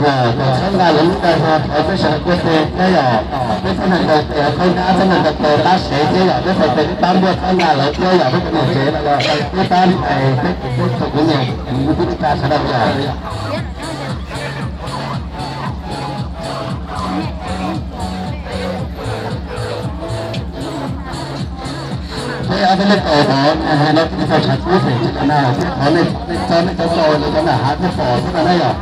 Txhob nqa lawv lub dag zog thov peb sawv daws kuaj tes thiab yom, peb txhob nqa tes thauj nyab, txhob nqa tes pab sev thiab yom, peb txhais tes pab npuaj txhob nqa lawv thiab yom, peb cov niam tsev no yog peb pab tes peb txhua tus niam txiv kwv tij neej tsa sawv daws yom. Peb ob peb leej tau tod hais no tsis tau tshav kub phem tsis tau na, peb qhov nej tso nej cov tau lawv cov nram hav thiaj pom xwb no na yom.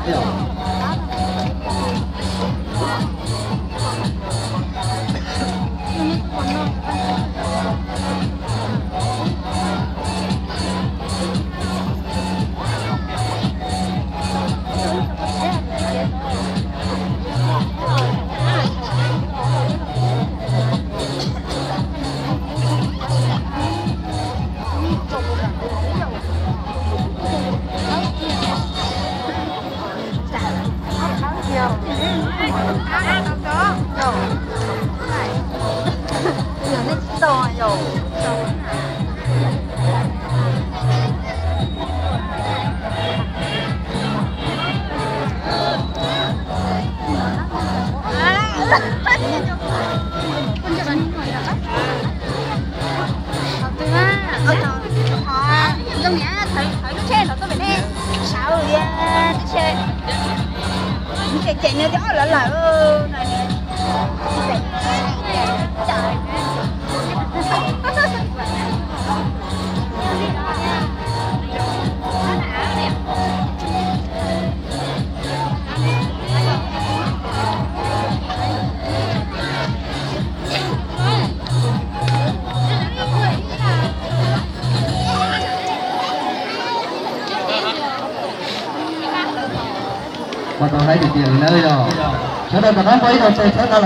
Tus na, tus na, tus na, tus na, thawv lub tsheb no tuaj pem nej, sawv li tsheb, ces ces nws tias ob lawv lawm no. Ua tau laib tiag tiag li na yog. Sawv daws rov qab npaj ib tog txais txhawb tau.